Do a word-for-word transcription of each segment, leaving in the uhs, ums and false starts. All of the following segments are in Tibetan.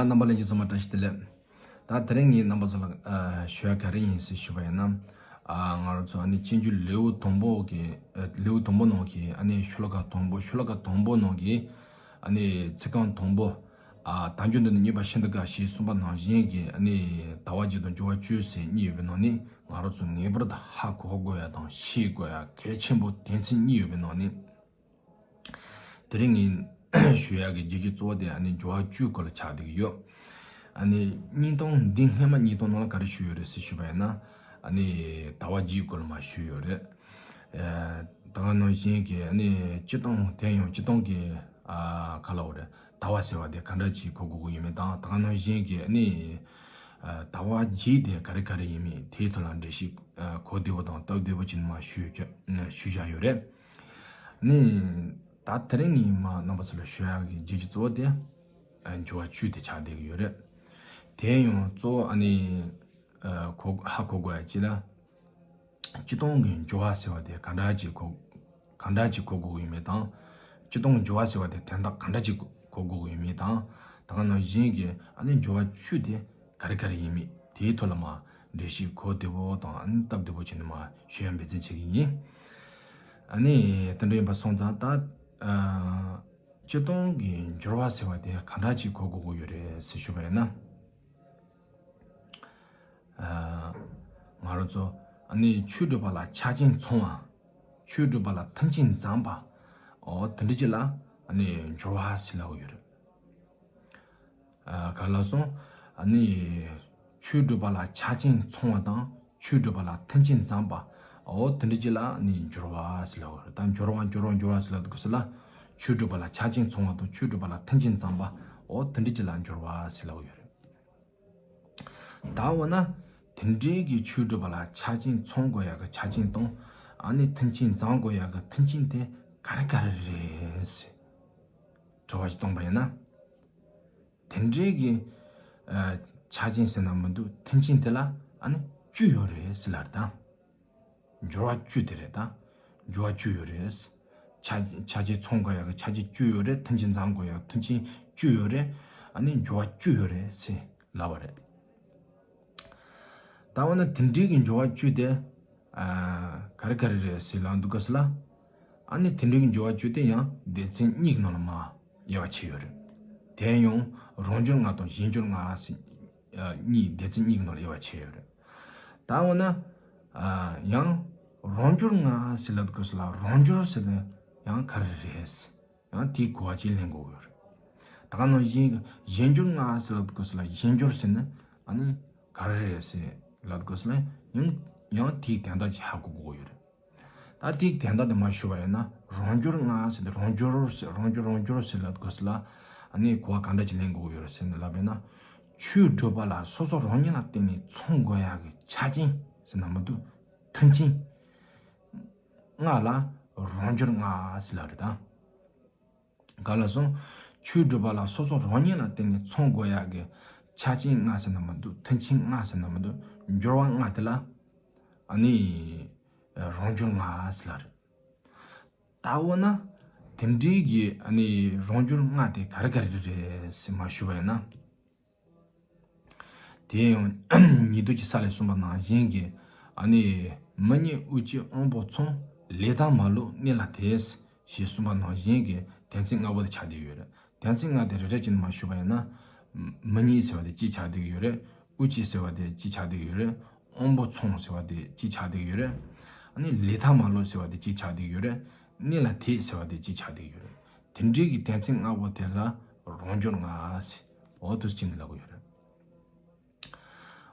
རྣམ་པ་ལྷན་རྒྱས་ཚང་མ་བཀྲ་ཤིས་བདེ་ལེགས། ད་དེ་རིང་ངས་རྣམ་པ་ཚོ་ལ་ཨ་ཞུ་ཡ་ག་རེ་ཡིན་ཟེར་ཞུ་བ་ཡིན་ན། ཨ་ང་རང་ཚོ་ཨ་ནི་སྤྱོད་འཇུག་ལེའུ་དང་པོ་གི་ཨ་ལེའུ་དང་པོ་ནང་གི་ཨ་ནི་ཤོ་ལོ་ཀ་དང་པོ་ཤོ་ལོ་ཀ་དང་པོ་ནང་གི་ཨ་ནི་ཚིག་རྐང་དང་པོ། ཨ་དལ་འབྱོར་འདི་ནི་རྙེད་པ་ཤིན་ཏུ་དཀའ་ཞེས་གསུངས་པ་ནང་བཞིན་གྱི་ཨ་ནི་དལ་བ་བརྒྱད་དང་འབྱོར་བ་བཅུ་ཟེར་གཉིས་ཡོད་པའི་ནང་ནས་ང་རང་ཚོ་ངེས་པར་དུ་ཧ་གོ་དགོས་ཡ་དང་ཤེས་དགོས་ཡ་གལ་ཆེན་པོ་དོན་ཚན་གཉིས་ཡོད་པའི་ནང་ནས། དེ་རིང་ངས་ཞུ་ཡག་གི་རྒྱུ་རྐྱེན་གཙོ་བོ་དེ་ཨ་ནི་འབྱོར་བ་བཅུའི་སྐོར་ལ་ཆགས་བསྡད་ཀྱི་ཡོད། ཨ་ནི་གཉིས་སྟོང་འདི་སྔས་མ་གཉིས་སྟོང་ནང་ལ་ག་རེ་ཞུས་ཡོད་རེད་ཟེར་ཞུས་པ་ཡིན་ན། ཨ་ནི་དལ་བ་བརྒྱད་སྐོར་ལ་མར་ཞུས་ཡོད་རེད། ཨ་ད་ག་ནང་བཞིན་གྱི་ཨ་ནི་སྤྱིར་བཏང་དེ་ཡང་སྤྱིར་བཏང་གི་ཨ་ག་ལབ་དགོས་རེད། དལ་བ་ཟེར་བ་དེ་ག་འདྲ་ཅིག་གོ་དགོས་ཀྱི་ཡོད་མེད་དང་ད་ག་ནང་བཞིན་གྱི་ཨ་ནི་ཨ་དལ་བ་བརྒྱད་དེ་ག་རེ་ག་རེ་ཡིན་མིན་དེའི་ཐོག་ལ་འགྲེལ་བཤད་ཨ་གོ་བདེ་པོ་དང་སྟབས་བདེ་པོ་བྱས་ནས་མར་ཞུས་ཞུས་བཞག་ཡོད་རེད། ནི། ད་དེ་རིང་ངས་མར་རྣམ་པ་ཚོ་ལ་ཞུ་ཡག་གི་རྒྱུ་རྐྱེན་གཙོ་བོ་དེ། ཨ་འབྱོར་བ་བཅུ་དེ་ཆགས་བསྡད་ཀྱི་ཡོད་རེད། དེ་ཡང་གཙོ་བོ་ཨ་ནི། ཨ་གོ་ཧ་གོ་དགོས་ཡ་གཅིག་ལ། སྤྱིར་བཏང་གི་འབྱོར་བ་ཟེར་བ་དེ་ག་འདྲ་ཅིག་གོ་ག་འདྲ་ཅིག་གོ་དགོས་ཀྱི་ཡོད་མེད་དང་། སྤྱིར་བཏང་འབྱོར་བ་ཟེར་བ་དེ་དོན་དག་ག་འདྲ་ཅིག་གོ་གོ་དགོས་ཀྱི་ཡོད་མེད་དང་། ད་ག་ནང་བཞིན་གྱི་ཨ་ནི་འབྱོར་བ་བཅུ་དེ་ག་རེ་ག་རེ་ཡིན་མིན་དེའི་ཐོག་ལ་མར་འགྲེལ་བཤད་གོ་བདེ་པོ་དང་ཨ་ནི་སྟབས་བདེ་པོ་བྱས་ནས་མར་ཞུ་ཡ་འབད་བརྩོན་བྱེད་ཀྱི་ཡིན། ཨ་ནི་དེ་འདྲ་ཡིན་པ་སོང་ཙང་ད། ཨ་སྤྱིར་བཏང་གི་འབྱོར་བ་ཟེར་བ་དེ་ག་འདྲ་ཅིག་གོ་དགོས་ཀྱི་ཡོད་རེད་ཟེར་ཞུས་པ་ཡིན་ན། ཨ་ང་རང་ཚོ་ཨ་ནི་ཆོས་སྒྲུབ་པ་ལ་ཆ་རྐྱེན་ཚང་བ། ཆོས་སྒྲུབ་པ་ལ་མཐུན་རྐྱེན་འཛོམས་པ། འོ་དེ་འདྲ་ཅིག་ལ་ཨ་ནི་འབྱོར་བ་ཟེར་ལབ་ཀྱི་ཡོད་རེད། ཨ་ག་ལ་སོང་། ཨ་ནི། ཆོས་སྒྲུབ་པ་ལ་ཆ་རྐྱེན་ཚང་བ་དང་། ཆོས་སྒྲུབ་པ་ལ་མཐུན་རྐྱེན་འཛོམས་པ། འོ་དེ་འདྲ་ཅིག་ལ་ནི་འབྱོར་བ་ཟེར་ལབ་ཡོད་རེད། ད་འབྱོར་བ་འབྱོར་བ་འབྱོར་བ་ཟེར་ལབ་དུས་སྐབས་སུ་ལ། ཆོས་སྒྲུབ་པ་ལ་ཆ་རྐྱེན་ཚང་བ་དང་ཆོས་སྒྲུབ་པ་ལ་མཐུན་རྐྱེན་འཛོམས་པ། འོ་དེ་འདྲ་ཅིག་ལ་འབྱོར་བ་ཟེར་ལབ་ཡོད་རེད། ད་འོ་ན། དེ་འདྲའི་གི་ཆོས་སྒྲུབ་པ་ལ་ཆ་རྐྱེན་ཚང་དགོས་ཡག་གི་ཆ་རྐྱེན་དང་། ཨ་ནི་མཐུན་རྐྱེན་འཛོམས་དགོས་ཡག་གི་མཐུན་རྐྱེན་དེ་ག་རེ་ག་རེ་རེད་ཟེར། དྲི་བ་ཞིག་བཏང་པ་ཡིན་ན། དེ་འདྲའི་གི་ཨ་ཆ་རྐྱེན་ཟེར་ན་མི་འདུག་མཐུན་རྐྱེན་དེ་ལ་ཨ་ནི་བཅུ་ཡོད་རེད་ཟེར་ལབ་རེད་ད། འབྱོར་བ་བཅུ་དེ་རེད་ད། འབྱོར་བ་བཅུ་ཡོད་རེད། ཆ་ཆ་རྐྱེན་ཚང་དགོས་ཡག་གི་ཆ་རྐྱེན་བཅུ་ཡོད་རེད། མཐུན་རྐྱེན་འཛོམས་དགོས་ཡག་མཐུན་རྐྱེན་བཅུ་ཡོད་རེད། ཨ་ནི་འབྱོར་བ་བཅུ་ཡོད་རེད་ཟེར་ལབ་པ་རེད། ད་འོ་ན་དེ་འདྲའི་གི་འབྱོར་བ་བཅུ་དེ། ཨ་ག་རེ་ག་རེ་རེད་ཟེར་ལབ་འདུག་ག་ཟེར་ལ། ཨ་ནི་དེ་འདྲའི་གི་འབྱོར་བ་བཅུ་དེ་ཡང་སྡེ་ཚན་གཉིས་ཀྱི་ནང་ལ་མར་དབྱེ་བ་ཕྱེ་ཡོད་རེད། དེ་ཡང་རང་འབྱོར་ལྔ་དང་གཞན་འབྱོར་ལྔ་ཟེར། ཨ་གཉིས་སྡེ་ཚན་གཉིས་ཀྱི་ནང་ལ་དབྱེ་བ་ཕྱེ་ཡོད་རེད། ད་འོ་ན། ཨ་ཡང་རང་འབྱོར་ལྔ་ཟེར་ལབ་འདུག་ག་ཟེར་ལ་རང་འབྱོར་ཟེར་ན་ཡང་ག་རེ་རེད་ཟེར། ཡང་དེའི་གོ་བ་ཅིག་ལེན་དགོས་ཡོད་རེད། ད་ག་ནང་བཞིན་གཞན་འབྱོར་ལྔ་ཟེར་ལབ་དགོས་ཟེར་ལ་གཞན་འབྱོར་ཟེར་ན་ཨ་ནི་ག་རེ་རེད་ཟེར་ལབ་དགོས་ཟེར་ལ་ཡང་ཡང་དེའི་དོན་དག་ཅིག་ཧ་གོ་དགོས་ཡོད་རེད། ད་དེའི་དོན་དག་དེ་མར་ཞུ་བ་ཡིན་ན་རང་འབྱོར་ལྔ་ཟེར་ན་རང་འབྱོར་ཟེར་རང་འབྱོར་རང་འབྱོར་ཟེར་ལབ་དགོས་ཟེར་ལ་ཨ་ནི་གོ་བ་ག་འདྲ་ཅིག་ལེན་དགོས་ཡོད་རེད་ཟེར་ན་ལབ་པ་ཡིན་ན་ཆོས་སྒྲུབ་པ་ལ་སོ་སོ་རང་ཉིད་ལ་བརྟེན་ནས་ཚང་དགོས་ཡག་གི་ཆ་རྐྱེན་ཟེར་ན་མི་འདུག་མཐུན་རྐྱེན། ལྔ་ལ་རང་འབྱོར་ལྔ་ཟེར་ལབ་རེད་ད། ག་ལ་སོང་། ཆོས་སྒྲུབ་པ་ལ་སོ་སོ་རང་ཉིད་ལ་བརྟེན་ནས་ཚང་དགོས་ཡག་གི་ཆ་རྐྱེན་ལྔ་ཟེར་ན་མི་འདུག་མཐུན་རྐྱེན་ལྔ་ཟེར་ན་མི་འདུག་འབྱོར་བ་ལྔ་དེ་ལ་ཨ་ནི་རང་འབྱོར་ལྔ་ཟེར་ལབ་རེད། ད་འོ་ན་དེ་འདྲའི་གི་ཨ་ནི་རང་འབྱོར་ལྔ་དེ་ག་རེ་ག་རེ་རེད་ཟེར་མར་ཞུ་བ་ཡིན་ན། དེ་ཡང་ཉན་ཐོས་ཀྱི་ས་ལས་གསུངས་པ་ནང་བཞིན་གྱི་ཨ་ནི་མི་ཉིད་དབུགས་ཀྱི་དབང་པོ་ཚང་། ལས་དང་མ་ལུས་གནད་ལ་དེས་ཞེས་གསུངས་པ་ནང་བཞིན་གྱི་དོན་ཚན་ལྔ་པོ་དེ་ཆགས་བསྡད་ཡོད་རེད། དོན་ཚན་ལྔ་དེ་རེ་རེ་བྱས་ནས་མར་ཞུས་པ་ཡིན་ན། མི་ཉིད་ཟེར་བ་དེ་གཅིག་ཆགས་བསྡད་ཀྱི་ཡོད་རེད། དབུགས་ཀྱི་ཟེར་བ་དེ་གཅིག་ཆགས་བསྡད་ཀྱི་ཡོད་རེད། དབང་པོ་ཚང་ཟེར་བ་དེ་གཅིག་ཆགས་བསྡད་ཀྱི་ཡོད་རེད། ཨ་ནི་ལས་དང་མ་ལུས་ཟེར་བ་དེ་གཅིག་ཆགས་བསྡད་ཀྱི་ཡོད་རེད། གནད་ལ་དེས་ཟེར་བ་དེ་གཅིག་ཆགས་བསྡད་ཀྱི་ཡོད་རེད། དེ་འདྲའི་གི་དོན་ཚན་ལྔ་པོ་དེ་ལ་རང་འབྱོར་ལྔ་ཟེར། འོ་དུ་ཅི་འདི་ལ་གོ་ཡོད་རེད།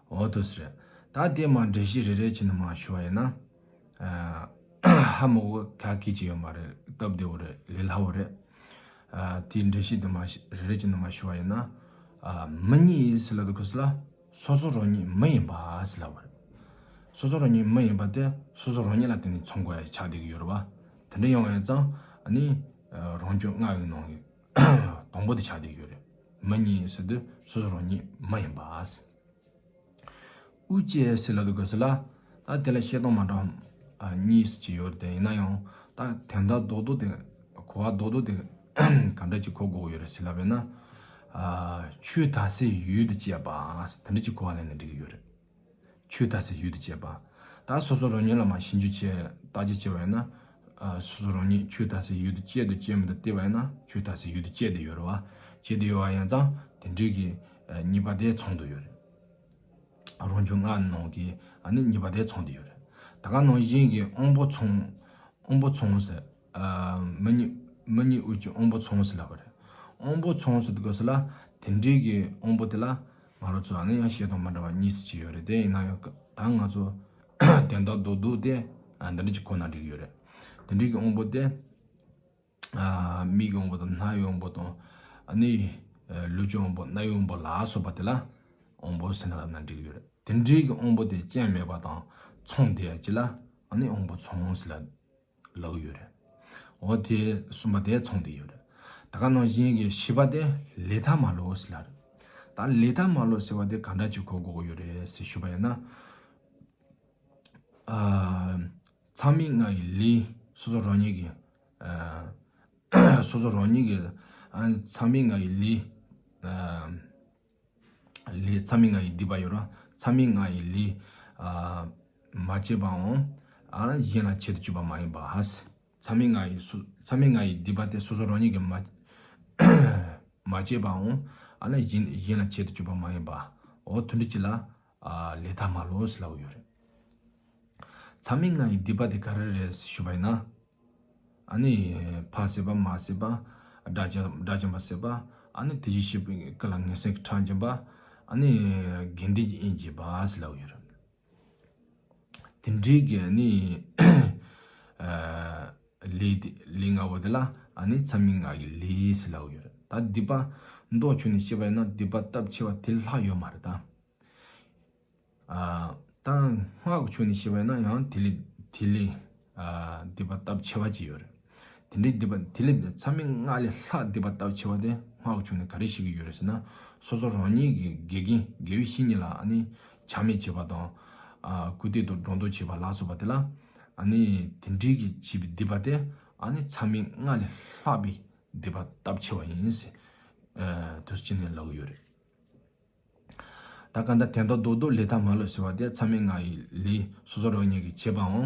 འོ་དུ་ཟེར། ད་དེ་མར་འགྲེལ་བཤད་རེ་རེ་བྱས་ནས་མར་ཞུ་བ་ཡིན་ན། ཨ་ཧ་མ་གོ་ཁག་གི་ཅི་ཡོད་མ་རེད། སྟབས་བདེ་བོ་རེད། ལས་སླ་བོ་རེད། ཨ་དེའི་འགྲེལ་བཤད་དེ་མར་རེ་རེ་བྱས་ནས་མར་ཞུ་བ་ཡིན་ན། ཨ་མི་ཉིད་ཟེར་ལབ་དུས་སྐབས་སུ་ལ་སོ་སོ་རང་ཉིད་མི་ཡིན་པ་ཟེར་ལབ་པ་རེད། སོ་སོ་རང་ཉིད་མི་ཡིན་པ་དེ་སོ་སོ་རང་ཉིད་ལ་བརྟེན་ནས་ཚང་དགོས་ཡ་ཆགས་བསྡད་ཀྱི་ཡོད་རེད་བ། དེ་འདྲ་ཡོང་བ་ཡིན་ཙང་ཨ་ནི་རང་འབྱོར་ལྔ་ཡི་ནང་གི་དང་པོ་དེ་ཆགས་བསྡད་ཡོད་རེད། མི་ཉིད་ཟེར་དུས་སོ་སོ་རང་ཉིད་མི་ཡིན་པ། དབུགས་ཀྱི་ཟེར་ལབ་དུས་སྐབས་སུ་ལ། ད་དེ་ལ་བཤད་སྟངས་མ་འདྲ་བ་གཉིས་ཅིག་ཡོད་རེད། དེ་ཡིན་ན་ཡང་ད་དོན་དག་རྡོག་རྡོག་དེ་གོ་བ་རྡོག་རྡོག་དེ་ག་འདྲ་ཅིག་གོ་དགོས་ཡོད་རེད་ཟེར་ལབ་པ་ཡིན་ན། ཨ། ཆོས་དར་སའི་ཡུལ་དུ་བཅད་པ། དེ་འདྲ་ཅིག་གོ་བ་ལེན་ན་འགྲིག་གི་ཡོད་རེད། ཆོས་དར་སའི་ཡུལ་དུ་བཅད་པ། ད་སོ་སོ་རང་ཉིད་ལ་མར་ཞིབ་འཇུག་བྱས་བརྟག་དཔྱད་བྱས་པ་ཡིན་ན། ཨ། སོ་སོ་རང་ཉིད་ཆོས་དར་སའི་ཡུལ་དུ་བཅད་འདུག་བཅད་མི་འདུག་བལྟས་པ་ཡིན་ན། ཆོས་དར་སའི་ཡུལ་དུ་བཅད་དེ་ཡོད་རེད་བ། བཅད་དེ་ཡོད་པ་ཡིན་ཙང་དེ་འདྲའི་གི་ཨ། གཉིས་པ་དེ་ཚང་དུ་ཡོད་རེད། རང་འབྱུང་ལྔ་ནང་གི་ཨ་ནི་གཉིས་པ་དེ་ཚང་དུ་ཡོད་རེད། ད་ག་ནང་བཞིན་གྱི་དབང་པོ་ཚང་། དབང་པོ་ཚང་ཟེར། ཨ། མི་གཉིས། མི་གཉིས་དབུས་ཀྱི་དབང་པོ་ཚང་ཟེར་ལབ་པ་རེད། དབང་པོ་ཚང་ཟེར་དུས་སྐབས་སུ་ལ། དེ་འདྲའི་གི་དབང་པོ་དེ་ལ་ང་རང་ཚོ་ཨ་ནི་ཡང་བཤད་སྟངས་མ་འདྲ་བ་གཉིས་སུ་ཕྱེ་ཡོད་རེད། དེ་ཡིན་ན་ཡང་ད་ང་ཚོ་དོན་དག་རྡོག་རྡོག་དེ་ཨ། འདི་འདྲ་ཅིག་གོ་ན་འགྲིག་གི་ཡོད་རེད། དེ་འདྲའི་གི་དབང་པོ་དེ། ཨ། མིག་གི་དབང་པོ་དང་། རྣ་བའི་དབང་པོ་དང་། ཨ་ནི་ལུས་ཀྱི་དབང་པོ། རྣ་བའི་དབང་པོ་ལ་སོགས་པ་དེ་ལ་དབང་པོ་ཟེར་ན་ལབ་ན་འགྲིག་གི་ཡོད་རེད། དེ་འདྲའི་གི་དབང་པོ་དེ་ཅན་མེད་པ་དང་ཚང་བསྡད་ཡ་ཅིག་ལ་ཨ་ནི་དབང་པོ་ཚང་ཟེར་ལབ་ལབ་ཀྱི་ཡོད་རེད། འོ་དེ་གསུམ་པ་དེ་ཚང་བསྡད་ཡོད་རེད། ད་ག་ནང་བཞིན་གྱི་བཞི་པ་དེ་ལས་མཐའ་མ་ལུས་ཟེར་ལབ་རེད། ད་ལས་མཐའ་མ་ལུས་ཟེར་བ་དེ་ག་འདྲ་ཅིག་གོ་དགོས་ཀྱི་ཡོད་རེད་ཟེར་ཞུས་པ་ཡིན་ན། ཨ། མཚམས་མེད་ལྔ་ཡི་ལས། སོ་སོ་རང་ཉིད་ཀྱི། ཨ། སོ་སོ་རང་ཉིད་ཀྱི། ཨ། མཚམས་མེད་ལྔ་ཡི་ལས། ཨ། ལས། མཚམས་མེད་ལྔ་ཡི་སྡིག་པ་ཡོད་ར། མཚམས་མེད་ལྔ་ཡི་ལས། ཨ། མ་བྱས་པའང་། ཨ། གཞན་ལ་བྱེད་དུ་བཅུག་པ་མ་ཡིན་པ། མཚམས་མེད་ལྔ་ཡི་སོ། མཚམས་མེད་ལྔ་ཡི་སྡིག་པ་དེ་སོ་སོ་རང་ཉིད་ཀྱིས་མ། མ་བྱས་པའང་། ཨ་ནི་གཞན། གཞན་ལ་བྱེད་དུ་བཅུག་པ་མ་ཡིན་པ། འོ་དེ་འདྲ་ཅིག་ལ། ཨ། ལས་མཐའ་མ་ལུས་ཟེར་ལབ་ཀྱི་ཡོད་རེད། མཚམས་མེད་ལྔ་ཡི་སྡིག་པ་དེ་ག་རེ་རེད་ཞུས་པ་ཡིན་ན། ཨ་ནི་ཕ་བསད་པ། མ་བསད་པ། དགྲ་བཅོམ། དགྲ་བཅོམ་པ་བསད་པ། ཨ་ནི་དེ་བཞིན་གཤེགས་པའི་སྐུ་ལ་ངན་སེམས་ཀྱི་ཁྲག་འབྱིན་པ། ཨ་ནི་དགེ་འདུན་གྱི་དབྱེན་བྱེད་པ་ཟེར་ལབ་ཀྱི་ཡོད་རེད། དེ་འདྲའི་གི་ནི། ཨ། ལས་དེ། ལས་ལྔ་པོ་དེ་ལ་ཨ་ནི་མཚམས་མེད་ལྔ་ཡི་ལས་ཟེར་ལབ་ཀྱི་ཡོད་རེད། ད་སྡིག་པ་མདོ་ཆོས་ནས་བཤད་པ་ཡིན་ན་སྡིག་པ་སྟོབས་ཆེ་བ་དེ་ལྷག་ཡོད་མ་རེད་ད། ཨ། ད་སྔགས་ཀྱི་ཆོས་ནས་བཤད་པ་ཡིན་ན་ཡང་དེ་ལས། དེ་ལས། ཨ། སྡིག་པ་སྟོབས་ཆེ་བ་ཅིག་ཡོད་རེད། དེ་འདྲའི་སྡིག་པ་དེ་ལས་མཚམས་མེད་ལྔ་ལས་ལྷག་སྡིག་པ་སྟོབས་ཆེ་བ་དེ་སྔགས་ཀྱི་ཆོས་ནས་ག་རེ་བཤད་ཀྱི་ཡོད་རེད་ཟེར་ན། སོ་སོ་རང་ཉིད་ཀྱི་དགེ་རྒན། དགེ་བའི་བཤེས་གཉེན་ལ་ཨ་ནི་ཆགས་མེད་བྱེད་པ་དང་། ཨ། སྐུར་སྟོན་དང་སྒྲུང་དུ་བྱེད་པ་ལ་སོགས་པ་དེ་ལ། ཨ་ནི་དེ་འདྲའི་གི་བྱས་པའི་སྡིག་པ་དེ་ཨ་ནི་མཚམས་མེད་ལྔ་ལས་ལྷག་པའི་སྡིག་པ་སྟོབས་ཆེ་བ་ཡིན་ཟེར། ཨ། དུས་སུ་ཅི་ནས་ལབ་ཀྱི་ཡོད་རེད། ད་གང་ལྟར་དོན་དག་རྡོག་རྡོག་ལས་མཐའ་མ་ལུས་ཟེར་བ་དེ་མཚམས་མེད་ལྔ་ཡི་ལས་སོ་སོ་རང་ཉིད་ཀྱིས་བྱས་པའང་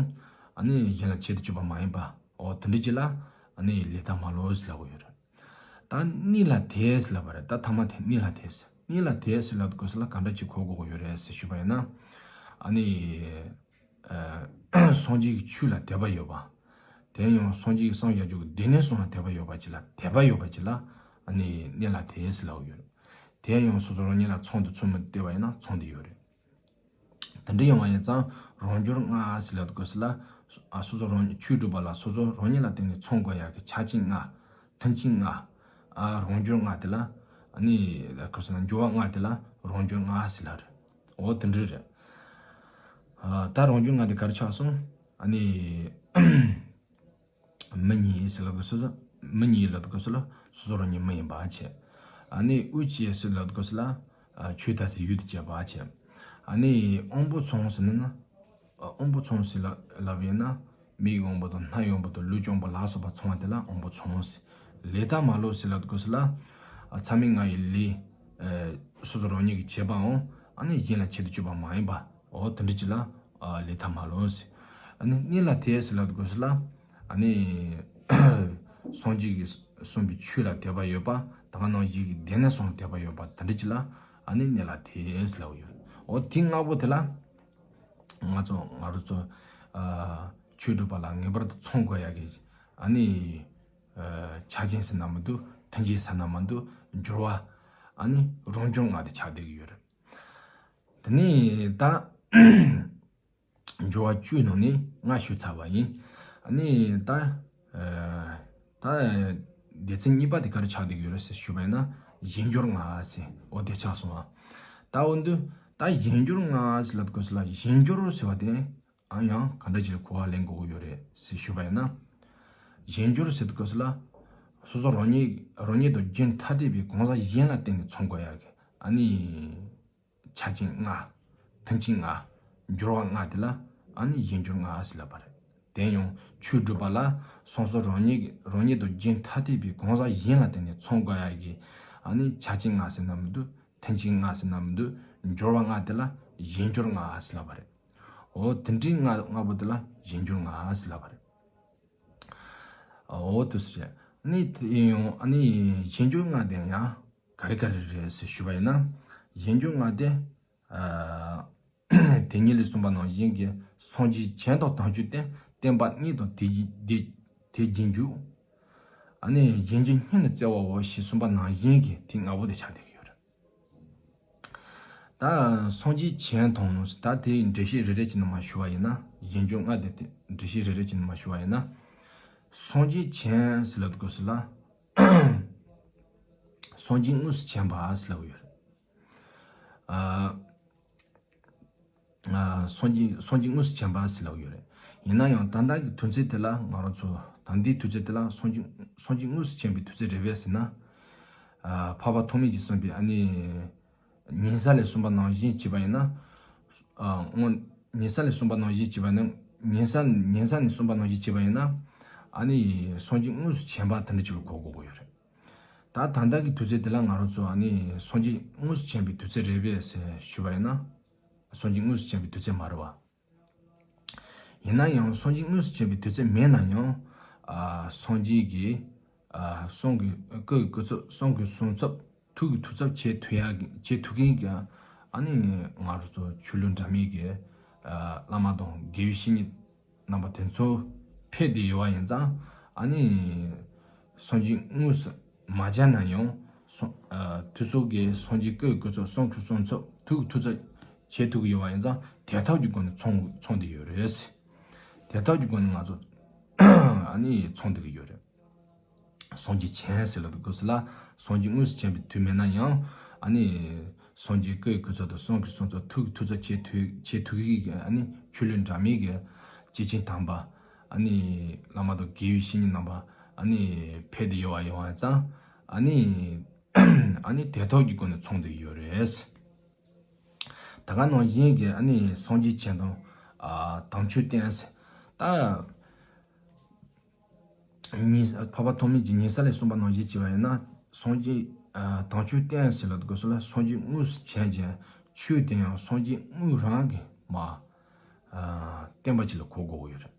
ཨ་ནི་གཞན་ལ་བྱེད་དུ་བཅུག་པ་མ་ཡིན་པ། འོ་དེ་འདྲ་ཅིག་ལ་ཨ་ནི་ལས་མཐའ་མ་ལུས་ཟེར་ལབ་ཀྱི་ཡོད་རེད། ད་གནས་ལ་དད་ཟེར་ལབ་པ་རེད། ད་ཐ་མ་དེ་གནས་ལ་དད་ཟེར། གནས་ལ་དད་ཟེར་ལབ་དུས་སྐབས་སུ་ལ་ག་འདྲ་ཅིག་གོ་དགོས་ཀྱི་ཡོད་རེད་ཟེར་ཞུས་པ་ཡིན་ན། ཨ་ནི། ཨ། སངས་རྒྱས་ཀྱི་ཆོས་ལ་དད་པ་ཡོད་པ། དེ་ཡང་སངས་རྒྱས་ཀྱི་སངས་རྒྱས་ཀྱི་སྡེ་སྣོད་གསུམ་ལ་དད་པ་ཡོད་པ་ཅིག་ལ། དད་པ་ཡོད་པ་ཅིག་ལ་ཨ་ནི་གནས་ལ་དད་ཟེར་ལབ་ཡོད་རེད། དེ་ཡང་སོ་སོ་རང་ཉིད་ལ་ཚང་དང་ཚང་མི་བལྟས་པ་ཡིན་ན་ཚང་དུ་ཡོད་རེད། དེ་འདྲ་ཡོང་བ་ཡིན་ཙང་རང་འབྱོར་ལྔ་ཟེར་ལབ་དགོས་ཟེར་ལ། ཨ། སོ་སོ་རང་ཉིད། ཆོས་སྒྲུབ་པ་ལ་སོ་སོ་རང་ཉིད་ལ་བརྟེན་ནས་ཚང་དགོས་ཡག་གི་ཆ་རྐྱེན་ལྔ། མཐུན་རྐྱེན་ལྔ། ཨ། རང་འབྱོར་ལྔ་དེ་ལ་ཨ་ནི་ལབ་དགོས་ཟེར་ན། འབྱོར་བ་ལྔ་དེ་ལ་རང་འབྱོར་ལྔ་ཟེར་ལབ་རེད། འོ་དེ་འདྲ་རེད། ཨ། ད་རང་འབྱོར་ལྔ་དེ་ག་རེ་ཆགས་སོང་། ཨ་ནི། མི་གཉིས་ཟེར་ལབ་དགོས་ཟེར་ལ། མི་གཉིས་ལབ་དགོས་ཟེར་ལ། སོ་སོ་རང་ཉིད་མི་ཡིན་པ་བྱས། ཨ་ནི་དབུས་ཀྱི་ཟེར་ལབ་དགོས་ཟེར་ལ། ཨ། ཆོས་དར་སའི་ཡུལ་དུ་བཅད་པ་བྱས། ཨ་ནི་དབང་པོ་ཚང་ཟེར་ན། ཨ། དབང་པོ་ཚང་ཟེར་ལབ་ཡིན་ན། མིག་དབང་པོ་དང་། རྣ་དབང་པོ་དང་། ལུས་ཀྱི་དབང་པོ་ལ་སོགས་པ་ཚང་བ་དེ་ལ་དབང་པོ་ཚང་ཟེར། ལས་མཐའ་མ་ལུས་ཟེར་ལབ་དགོས་ཟེར་ལ། ཨ། མཚམས་མེད་ལྔ་ཡི་ལས། ཨ། སོ་སོ་རང་ཉིད་ཀྱིས་བྱས་པའང་ཨ་ནི་གཞན་ལ་བྱེད་དུ་བཅུག་པ་མ་ཡིན་པ། འོ་དེ་འདྲ་ཅིག་ལ། ཨ། ལས་མཐའ་མ་ལུས་ཟེར། ཨ་ནི་གནས་ལ་དད་ཟེར་ལབ་དགོས་ཟེར་ལ། ཨ་ནི་སངས་རྒྱས་ཀྱིས་གསུངས་པའི་ཆོས་ལ་དད་པ་ཡོད་པ། ད་ག་ནང་བཞིན་གྱི་སྡེ་སྣོད་གསུམ་ལ་དད་པ་ཡོད་པ་དེ་འདྲ་ཅིག་ལ་ཨ་ནི་གནས་ལ་དད་ཟེར་ལབ་ཡོད། འོ་དེ་ལྔ་པོ་དེ་ལ་ང་ཚོ། ང་རང་ཚོ། ཨ། ཆོས་སྒྲུབ་པ་ལ་ངེས་པར་དུ་ཚང་དགོས་ཡག་གི། ཨ་ནི། ཨ། ཆ་རྐྱེན་ཟེར་ན་མི་འདུག་མཐུན་རྐྱེན་ཟེར་ན་མི་འདུག་འབྱོར་བ། ཨ་ནི་རང་འབྱོར་ལྔ་དེ་ཆགས་བསྡད་ཀྱི་ཡོད་རེད། དེ་ནས་ད་འབྱོར་བ་བཅུའི་ནང་ནས་ལྔ་ཞུས་ཚར་བ་ཡིན། ཨ་ནི་ད། ཨ། ད་སྡེ་ཚན་གཉིས་པ་དེ་ག་རེ་ཆགས་བསྡད་ཀྱི་ཡོད་རེད་ཟེར་ཞུས་པ་ཡིན་ན། གཞན་འབྱོར་ལྔ་ཟེར། འོ་དེ་ཆགས་སོང་བ། ད་འོ་འདི། ད་གཞན་འབྱོར་ལྔ་ཟེར་ལབ་དགོས་ཟེར་ལ། གཞན་འབྱོར་ཟེར་བ་དེ་ཨ་ཡང་ག་འདྲ་ཅིག་གོ་བ་ལེན་དགོས་ཀྱི་ཡོད་རེད་ཟེར་ཞུས་པ་ཡིན་ན། གཞན་འབྱོར་ཟེར་དགོས་ཟེར་ལ། སོ་སོ་རང་ཉིད། རང་ཉིད་དང་རྒྱུན་ཐ་དད་པའི་གང་ཟག་གཞན་ལ་བརྟེན་ནས་ཚང་དགོས་ཡག་གི། ཨ་ནི། ཆ་རྐྱེན་ལྔ། མཐུན་རྐྱེན་ལྔ། འབྱོར་བ་ལྔ་དེ་ལ་ཨ་ནི་གཞན་འབྱོར་ལྔ་ཟེར་ལབ་པ་རེད། དེ་ཡང་ཆོས་སྒྲུབ་པ་ལ་སོ་སོ་རང་ཉིད། རང་ཉིད་དང་རྒྱུན་ཐ་དད་པའི་གང་ཟག་གཞན་ལ་བརྟེན་ནས་ཚང་དགོས་ཡག་གི། ཨ་ནི་ཆ་ཅན་ལྔ་ཟེར་ན་མི་འདུག་མཐུན་ཅན་ལྔ་ཟེར་ན་མི་འདུག་སྦྱོར་བ་ལྔ་དེ་ལ་གཞན་སྦྱོར་ལྔ་ཟེར་ལབ་པ་རེད། འོ་དེ་འདྲའི་ལྔ་ལྔ་པོ་དེ་ལ་གཞན་སྦྱོར་ལྔ་ཟེར་ལབ་པ་རེད། འོ་དེ་ཟེར་ནི་དེ་ཡང་ཨ་ནི་གཞན་སྦྱོར་ལྔ་དེ་ཡང་ག་རེ་ག་རེ་རེད་ཟེར་ཞུས་པ་ཡིན་ན། གཞན་སྦྱོར་ལྔ་དེ། ཨ། དེ་ཉིད་ལས་གསུངས་པ་ནང་བཞིན་གྱི་སངས་རྒྱས་བྱེད་དང་དམ་ཆོས་བསྟན། བསྟན་པ་གཉིས་དང་དེ་རྗེས་དེ་དེ་རྗེས་འཇུག་ཨ་ནི་གཞན་གྱི་སྙན་ནི་བརྩེ་བའོ་ཞེས་གསུངས་པ་ནང་བཞིན་གྱི་དེ་ལྔ་པོ་དེ་ཆགས་བསྡད་ཀྱི་ཡོད་རེད། ད་སངས་རྒྱས་བྱེད་དང་ད་དེའི་འགྲེལ་བཤད་རེ་རེ་བྱས་ནས་མར་ཞུ་བ་ཡིན་ན། གཞན་སྦྱོར་ལྔ་དེ་དེ་འགྲེལ་བཤད་རེ་རེ་བྱས་ནས་མར་ཞུ་བ་ཡིན་ན། སངས་རྒྱས་བྱེད་ཟེར་ལབ་དགོས་ཟེར་ལ། སངས་རྒྱས་དངོས་སུ་བྱེད་པ་ཟེར་ལབ་ཡོད་རེད། ཨ། ཨ། སངས་རྒྱས་སངས་རྒྱས་དངོས་སུ་བྱེད་པ་ཟེར་ལབ་ཡོད་རེད། ཡིན་ན་ཡང་ད་ལྟ་གི་དུས་ཚོད་དེ་ལ་ང་རང་ཚོ་ད་ལྟའི་དུས་ཚོད་དེ་ལ་སངས་རྒྱས་སངས་རྒྱས་དངོས་སུ་བྱེད་པའི་དུས་ཚོད་རེད་པས་ཟེར་ན། ཨ། འཕགས་པ་ཐོགས་མེད་ཀྱིས་གསུངས་པའི་ཨ་ནི། ཉན་བྱ་ལས་གསུངས་པ་ནང་བཞིན་བྱས་པ་ཡིན་ན། ཨ། སྔོན་ཉན་བྱ་ལས་གསུངས་པ་ནང་བཞིན་བྱས་པ་ཡིན་ན། ཉན་བྱ་ཉན་བྱ་ནས་གསུངས་པ་ནང་བཞིན་བྱས་པ་ཡིན་ན། ཨ་ནི་སངས་རྒྱས་དངོས་སུ་བྱེད་པ་དེ་འདྲ་ཅིག་ལ་གོ་དགོས་ཀྱི་ཡོད་རེད། ད་ད་ལྟ་གི་དུས་ཚོད་འདི་ལ་ང་རང་ཚོ་ཨ་ནི་སངས་རྒྱས་དངོས་སུ་བྱེད་པའི་དུས་ཚོད་རེད་པས་ཞུས་པ་ཡིན་ན། སངས་རྒྱས་དངོས་སུ་བྱེད་པའི་དུས་ཚོད་མ་རེད་བ། ཡིན་ན་ཡང་སངས་རྒྱས་དངོས་སུ་བྱེད་པའི་དུས་ཚོད་མེད་ན་ཡང་། ཨ། སངས་རྒྱས་ཀྱི། ཨ། གསུང་གི་སྐུ་ཡི་སྐུ་ཚབ་གསུང་གི་གསུང་ཚབ་ཐུགས་ཀྱི་ཐུགས་ཚབ་བྱེད་ཐུབ་ཡ་གི་བྱེད་ཐུབ་མཁན་གྱི་ཨ་ནི་ང་རང་ཚོ་ཆོས་ལུགས་འདྲ་མིན་གྱི། ཨ། བླ་མ་དང་དགེ་བའི་བཤེས་གཉེན་རྣམ་པ་དེ་ཚོ་ཕེབས་བསྡད་ཡོད་པ་ཡིན་ཙང་། ཨ་ནི་སངས་རྒྱས་དངོས་སུ་མ་མཇལ་ན་ཡང་སངས་ཨ། དུས་སོགས་ཀྱི་སངས་རྒྱས་སྐུ་ཡི་སྐུ་ཚབ་གསུང་གི་གསུང་ཚབ་ཐུགས་ཀྱི་ཐུགས་ཚབ་བྱེད་ཐུབ་ཀྱི་ཡོད་པ་ཡིན་ཙང་དེ་དག་གི་སྒོ་ནས་ཚང་ཚང་བསྡད་ཡོད་རེད། དེ་དག་གི་སྒོ་ནས་ང་ཚོ་ཨ་ནི་ཚང་བསྡད་ཀྱི་ཡོད་རེད། སངས་རྒྱས་བྱེད་ཟེར་ལབ་དགོས་ཟེར་ལ། སངས་རྒྱས་དངོས་སུ་བྱེད་པའི་དུས་མེད་ན་ཡང་། ཨ་ནི་སངས་རྒྱས་སྐུ་ཡི་སྐུ་ཚབ་དང་གསུང་གི་གསུང་ཚབ་ཐུགས་ཐུགས་ཚབ་བྱེད་ཐུབ་བྱེད་ཐུབ་ཀྱི་ཨ་ནི་ཆོས་ལུགས་འདྲ་མིན་གྱི་སྐྱེས་ཆེན་དམ་པ། ཨ་ནི་བླ་མ་དང་དགེ་བའི་བཤེས་གཉེན་རྣམ་པ་ཨ་ནི་ཕེབས་བསྡད་ཡོད་པ་ཡིན་པ་ཙང་། ཨ་ནི་ཨ་ནི་དེ་དག་གི་སྒོ་ནས་ཚང་བསྡད་ཡོད་རེད། ད་ག་ནང་བཞིན་གྱི་ཨ་ནི་སངས་རྒྱས་བྱེད་དང་། ཨ། དམ་ཆོས་བསྟན་ཟེར། ད། ཉན་འཕགས་པ་ཐོགས་མེད་ཀྱིས་ཉན་བྱ་ལས་གསུངས་པ་ནང་བཞིན་བྱས་པ་ཡིན་ན། སངས་རྒྱས། ཨ། དམ་ཆོས་བསྟན་ཟེར་ལབ་དགོས་ཟེར་ལ། སངས་རྒྱས་དངོས་སུ་བྱེད་ཅིང་ཆོས་དེ་ཡང་སངས་རྒྱས་དངོས་རང་གིས་མ། ཨ། བསྟན་པ་ཅིག་ལ་གོ་དགོས་ཀྱི་ཡོད་རེད།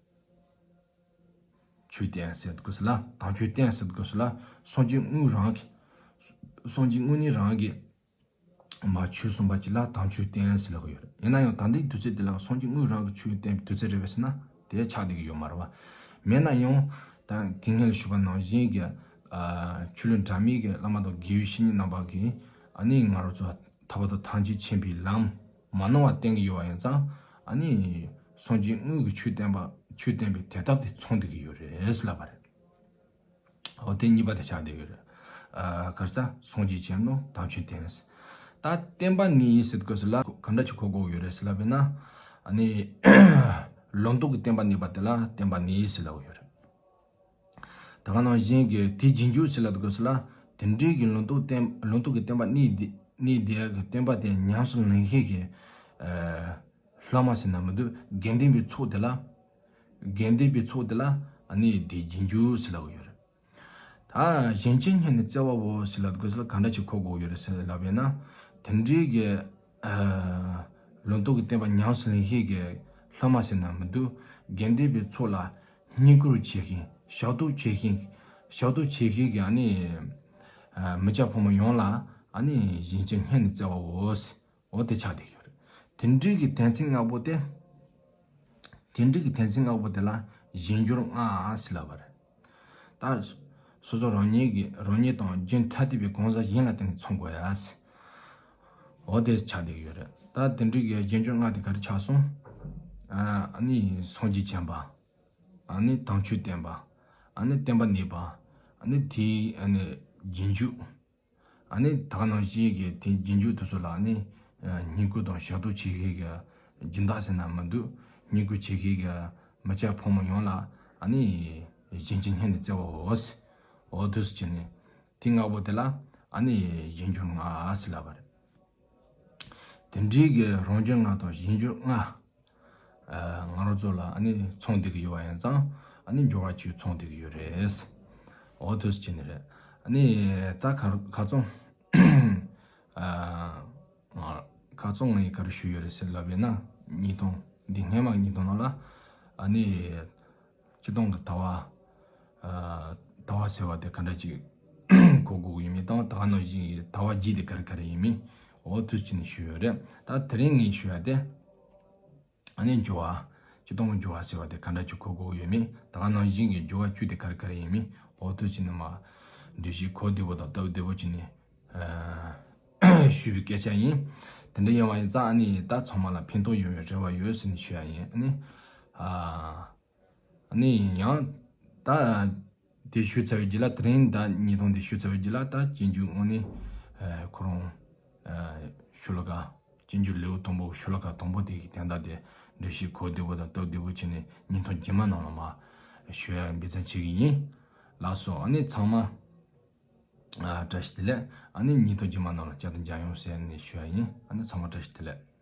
ཆོས་བསྟན་ཟེར་དགོས་ཟེར་ལ། དམ་ཆོས་བསྟན་ཟེར་དགོས་ཟེར་ལ། སངས་རྒྱས་དངོས་རང་གིས། སངས་རྒྱས་དངོས་གནས་རང་གིས། མ་ཆོས་གསུངས་པ་ཅིག་ལ་དམ་ཆོས་བསྟན་ཟེར་ལབ་ཀྱི་ཡོད་རེད། ཡིན་ན་ཡང་ད་ལྟའི་དུས་ཚོད་འདི་ལ་སངས་རྒྱས་དངོས་རང་གི་ཆོས་བསྟན་པའི་དུས་ཚོད་རེད་པས་ཟེར་ན། དེ་ཆགས་བསྡད་ཀྱི་ཡོད་མ་རེད་བ། མེད་ན་ཡང་། ད་དེ་སྔོན་ལ་ཞུས་པ་ནང་བཞིན་གྱི། ཨ། ཆོས་ལུགས་འདྲ་མིན་གྱི་བླ་མ་དང་དགེ་བའི་བཤེས་གཉེན་རྣམ་པ་གིས། ཨ་ནི་ང་རང་ཚོ་ཐར་པ་དང་ཐམས་ཅད་མཁྱེན་པའི་ལམ་མ་ནོར་བ་བསྟན་གྱི་ཡོད་པ་ཡིན་ཙང་། ཨ་ནི་སངས་རྒྱས་དངོས་ཀྱི་ཆོས་བསྟན་པ་ཆོས་བསྟན་པའི་དེ་ཐབས་དེ་ཚང་བསྡད་ཀྱི་ཡོད་རེད་ཟེར་ལབ་པ་རེད། འོ་དེ་གཉིས་པ་དེ་ཆགས་བསྡད་ཡོད་རེད། ཨ། ག་རེ་ཟེར། སངས་རྒྱས་བྱེད་དང་དམ་ཆོས་བསྟན། ད་བསྟན་པ་ནི་ཟེར་དགོས་ཟེར་ལ་ག་འདྲ་ཅིག་གོ་དགོས་ཡོད་རེད་ཟེར་ལབ་པས་ན། ཨ་ནི་ལུང་རྟོགས་ཀྱི་བསྟན་པ་གནས་པ་དེ་ལ་བསྟན་པ་ནི་ཟེར་ལབ་ཡོད་རེད། ད་ག་ནང་བཞིན་གྱི་དེ་རྗེས་འཇུག་ཟེར་ལབ་དགོས་ཟེར་ལ། དེ་འདྲའི་གི་ལུང་རྟོགས་བསྟན་ལུང་རྟོགས་ཀྱི་བསྟན་པ་གནས་དེ་གནས་དེ་གི་བསྟན་པ་དེ་ཉམས་སུ་ལེན་མཁན་གྱི། ཨ། སློབ་མ་ཟེར་ན་མི་འདུག་དགེ་འདུན་པའི་ཚོགས་དེ་ལ། དགེ་འདུན་པའི་ཚོགས་དེ་ལ་ཨ་ནི་དེ་རྗེས་འཇུག་ཟེར་ལབ་ཀྱི་ཡོད་རེད། ད་གཞན་གྱི་སྙན་ནས་བརྩེ་བའོ་ཟེར་ལབ་དགོས་ཟེར་ལ་ག་འདྲ་ཅིག་གོ་དགོས་ཡོད་རེད་ཟེར་ལབ་ཡིན་ན། དེ་འདྲའི་གི། ཨ། ལུང་རྟོགས་ཀྱི་བསྟན་པ་ཉམས་སུ་ལེན་མཁན་གྱི་སློབ་མ་ཟེར་ན་མི་འདུག་དགེ་འདུན་པའི་ཚོགས་ལ་བསྙེན་བཀུར་བྱེད་མཁན། ཕྱག་རྡོར་བྱེད་མཁན། ཕྱག་རྡོར་བྱེད་མཁན་གྱི་ཨ་ནི། ཨ། མི་སྐྱ་ཕོ་མོ་ཡོངས་ལ་ཨ་ནི་གཞན་གྱི་སྙན་ནས་བརྩེ་བའོ་ཟེར། འོ་དེ་ཆགས་བསྡད་ཡོད་རེད། དེ་འདྲའི་གི་དོན་ཚན་ལྔ་པོ་དེ། དེ་འདྲའི་གི་དོན་ཚན་ལྔ་པོ་དེ་ལ་གཞན་འགྱུར་ལྔ་ཟེར་ལབ་པ་རེད། ད་སོ་སོ་རང་ཉིད་ཀྱི་རང་ཉིད་དང་རྒྱུན་ཐ་དད་པའི་གང་ཟག་གཞན་ལ་བརྟེན་ནས་མཚོན་དགོས་ཡ་ཟེར། འོ་དེ་ཆགས་བསྡད་ཡོད་རེད། ད་དེ་འདྲའི་གི་གཞན་འགྱུར་ལྔ་དེ་ག་རེ་ཆགས་སོང་། ཨ་ནི་སངས་རྒྱས་བྱེད་པ། ཨ་ནི་དམ་ཆོས་བསྟན་པ། ཨ་ནི་བསྟན་པ་གནས་པ། ཨ་ནི་དེའི་ཨ་ནི་རྗེས་འཇུག་ཨ་ནི་ད་ག་ནང་བཞིན་གྱི་དེ་རྗེས་འཇུག་དེ་ཚོ་ལ་ཨ་ནི་བསྙེན་བཀུར་དང་ཕྱག་རྡོར་བྱེད་མཁན་གྱི་སྦྱིན་བདག་ཟེར་ན་མི་འདུག་བསྙེན་བཀུར་བྱེད་མཁན་གྱི་མི་སྐྱ་ཕོ་མོ་ཡོངས་ལ་ཨ་ནི་གཞན་གྱི་སྙན་ནས་བརྩེ་བའོ་ཟེར། འོ་དེ་ཚོ་བྱས་ནས་དེ་ལྔ་པོ་དེ་ལ་ཨ་ནི་གཞན་འགྱུར་ལྔ་ཟེར་ལབ་པ་རེད། དེ་འདྲའི་གི་རང་འགྱུར་ལྔ་དང་གཞན་འགྱུར་ལྔ། ཨ། ང་རང་ཚོ་ལ་ཨ་ནི་ཚང་བསྡད་ཀྱི་ཡོད་པ་ཡིན་ཙང་ཨ་ནི་འགྱུར་བ་བཅུ་ཚང་བསྡད་ཀྱི་ཡོད་རེད། འོ་དེ་ཚོ་བྱས་ནས་རེད། ཨ་ནི་ད་ག་ག་ཚོད་ ཨ། ཁ་སང་ངས་ག་རེ་ཞུས་ཡོད་རེད་ཟེར་ལབ་པས་ན། ཉིས་སྟོང་འདི་སྔས་མ་ཉིས་སྟོང་ནང་ལ་ཨ་ནི། སྤྱི་བཏང་གི་ཟླ་བ། ཨ། ཟླ་བ་ཟེར་བ་དེ་ག་འདྲ་ཅིག་གོ་དགོས་ཀྱི་ཡོད་མེད་དང་། ད་ག་ནང་བཞིན་གྱི་ཟླ་བ་རྒྱས་དེ་ག་རེ་ག་རེ་ཡིན་མིན། འོ་དུས་ཅི་ནས་ཞུས་ཡོད་རེད། ད་དེ་རིང་ངས་ཞུ་ཡ་དེ། ཨ་ནི་སྦྱོར་བ། སྤྱི་བཏང་གི་སྦྱོར་བ་ཟེར་བ་དེ་ག་འདྲ་ཅིག་གོ་དགོས་ཀྱི་ཡོད་མེད། ད་ག་ནང་བཞིན་གྱི་སྦྱོར་བ་བཅུ་དེ་ག་རེ་ག་རེ་ཡིན་མིན། འོ་དུས་ཅི་ནས་མ། འགྲེལ་བཤད་གོ་བདེ་པོ་དང་སྟབས་བདེ་པོ་ཅི་ནས། ཨ། ཞུས་པའི་སྐད་ཆ་ཡིན། དེ་འདྲ་ཡིན་པ་ཡིན་ཙང་ཨ་ནི་ད་ཚང་མ་ལ་ཕན་ཐོགས་ཡོང་བའི་རེ་བ་ཡོད་ཟེར་ནས་ཞུ་ཡ་ཡིན། ཨ་ནི། ཨ། ཨ་ནི་ཡང་ད་དེ་ཞུས་ཚར་བའི་རྗེས་ལ། དེ་རིང་ད་ཉིས་སྟོང་དེ་ཞུས་ཚར་བའི་རྗེས་ལ། ད་སྤྱོད་འཇུག་ཨ་ནི། ཨ། ཁོ་རང་། ཨ། ཤོ་ལོ་ཀ། སྤྱོད་འཇུག་ལེའུ་དང་པོ་ཤོ་ལོ་ཀ་དང་པོ་དེ་གི་དོན་དག་དེ་འགྲེལ་བཤད་གོ་བདེ་པོ་དང་སྟབས་བདེ་པོ་བྱས་ནས་ཉིས་སྟོང་རྗེས་མ་ནང་ལ་མ་ཞུ་ཡ་འབད་བརྩོན་བྱེད་ཀྱི་ཡིན། ལགས་སོ། ཨ་ནི་ཚང་མ། ཨ། བཀྲ་ཤིས་བདེ་ལེགས། ཨ་ནི་ཉིས་སྟོང་རྗེས་མ་ནང་ལ་བསྐྱར་དུ་མཇལ་ཡོང་ཟེར་ནས་ཞུ་ཡ་ཡིན། ཨ་ནི་ཚང་མ་བཀྲ་ཤིས་བདེ་ལེགས།